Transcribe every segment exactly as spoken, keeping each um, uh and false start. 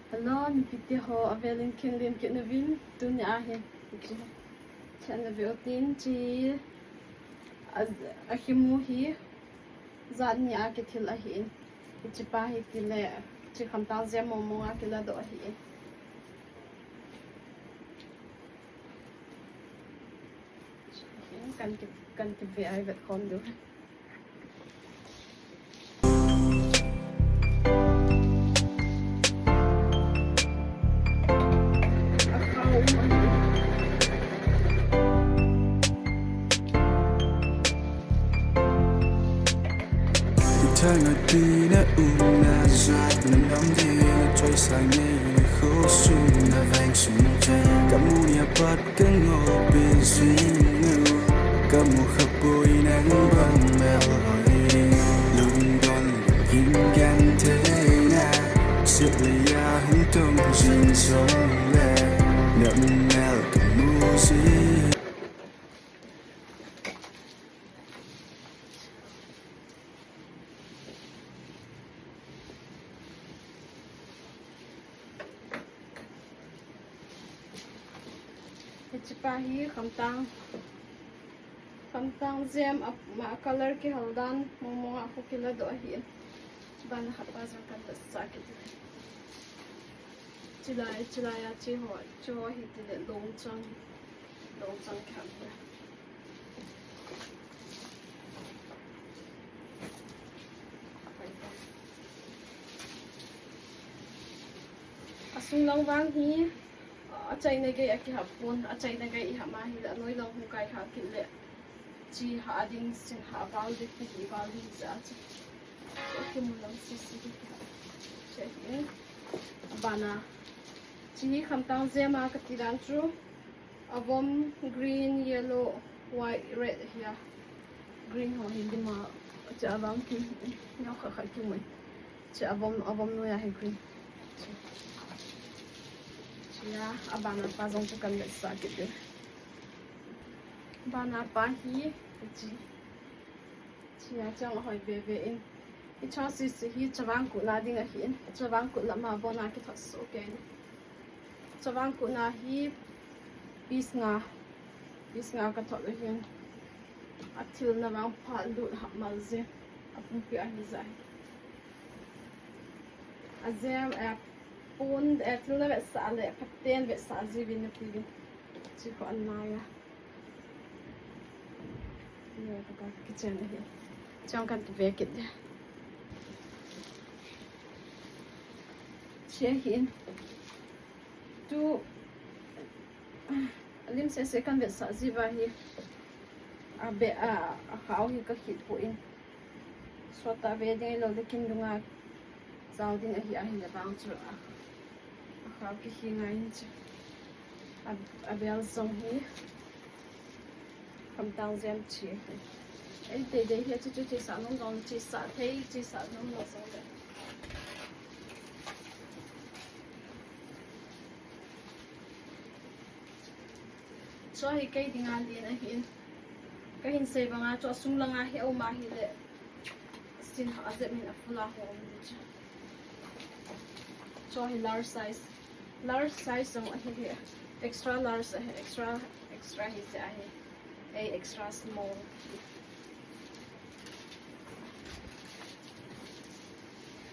Hello, mipite ho, avelin khenlen kit nauvin, tunia hi. Hiche, hiche ana veu tin, hiche a, akimu hi, jat ni a kithil ahin. Hiche pa hi tile, hiche khamtang jam mong mong a kiladoh ahin. Kan ki, kan kive a ivet khom diu. Thang a tina um na jat na lam di na choi sang nei na kho sum na vang sum chen. Kamu ni apat kangol pin sing nu. Kamu khapoi nang bang mel hoi. Lung don kin gan te na. Sip le ya hung tong jin song le. Nam mel kamu si. Hiche pa hi khamtang, khamtang jam a, ma color kihal dan mong mong a khu kiladoh ahin. Bana khat pa jong kan vetsah kit. Chilai, chilai a che ho, che ho hi tile longchang, longchang kihal. Asung lang vang hi, achaina gei akihap pon, achaina gei ihap ma hile, anoi lang hung kai kha kit le, chi hah ding, sin hah val ding, ti val ding jeh a chu. Akimu lang sisi ding kihap. Che hi. Bana. Chi hi khamtang jam a kati dan chu. Avom green, yellow, white, red hi a. Green ho hi lima, che avang ki, neo kha kha ki mai. Che avom, avom noiya hi green. Che a, abana pa jong chu kan vetsah kit ding. Bana pa hi, che. Chia chang ahoi veve in. Hiche sisi hi chavang kutna ding ahin. Chavang kutna ma bon a kithot soh kei. Chavang kutna hi piece nga. Piece nga kathot ahin. Athilna vang pha lut hah mal jeh. Apumpi ahi jeh. Ajam, eh, pon, eh, thilna vetsah le, phaten vetsah jiuvin nati uvin. Chi kho an nai a. Ye, ka, ka kitchen ahi. Chang kan tu ve kit de. Chia hin. Tu, alim sese kan vetsah jiuva hi. Abe, a, akhao hi ka khit poi. Sot a ve ding ahilou le kin dunga jao ding ahi, ahile vang chu a, akhao kihi ngai in chu. A, abel jong hi khamtang jam chi. Ei, tei dei hi chu chu chisah nom jong chisah thei, chisah nom lou jong le. Chu hi kei dinga len ahin. Kahin sei banga chu asung langa hi aum ahile. Sin ha ajep min a full a ho um di chu. Chu hi large size. Large size jong ahi hi. Extra large ahi. Extra, extra hi se ahi. Ei extra small.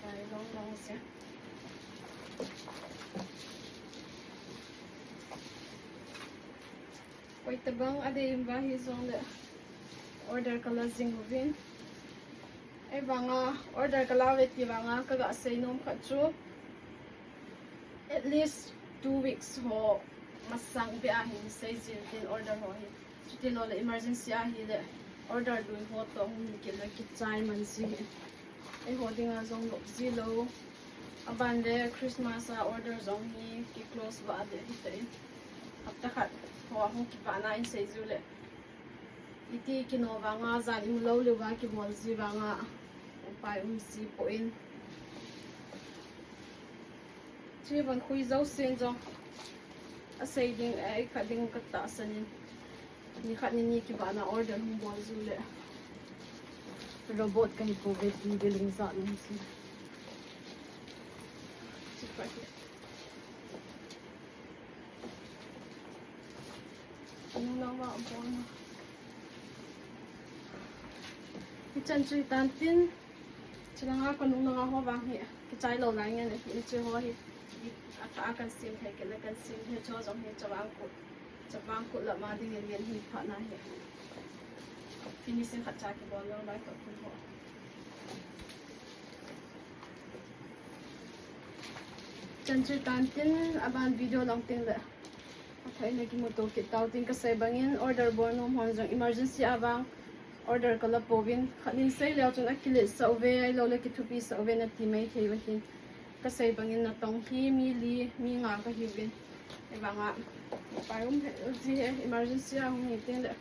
Ai, long long se. Koi tabang adei in va hi jong le order kala jing uvin. Ei vanga order kala ve ti vanga kaga sei nom khat chu. At least two weeks ho masang beh a hin sei jing tin order ho hi. Chuti lou le emergency ahile order lui ho toh hung hi kit le kichai man ji hi. Eiho dinga jong lop ji lou. Aban le Christmas a order jong hi ki close va de hi te. Hapta khat ho hung kivahna in sei jiu le. Iti kino vanga jan imu lou leu va kibol ji vanga upai um ji poi. Chi van khui jousen jong asei ding, eh, khat ding katahsan in. Ni khat ni ni kivahna order hung bol jiu le. Robot kahi pouve ti ding jat um ji. Chi khat hi. Hichan chu hitan tin, chulanga kanung langa ho vang hi kichai lou lai ngen, hiche ho hi atha a kan sem thei kit le kan sem thei chu jong hi chavang kut, chavang kut lama dingin ngen hi phatna hi. Finishing khatcha kibol lou lai toh kun ho. Chan chu hitan tin, aban video lang tin le. Athai na kimuto kit tau tin kasei bangin order bol nom hon jong emergency avang order kala pouvin. Khat nin sei leu chun akiletsah uve, ahilou le kithupisah uve nati mai thei uva hin. Kasei bangin natong hi mi li, mi nga kahiuvin. Ahivanga, pai um he, ji he, emergency a hung hi tin le.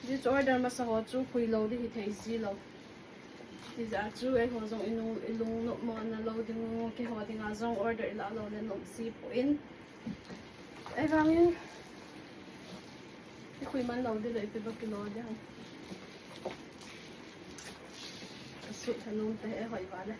Ji chu order masa ho chu khui lou di hithei ji lou. Tijeh a chu eiho jong ilung, ilung nopmo na lou ding u, keiho dinga jong order ila lou le nom ji poi. Ahivangin, ikhui man lou di le ipi ba kilo di ham. Kasut thanom te, eiho iva le.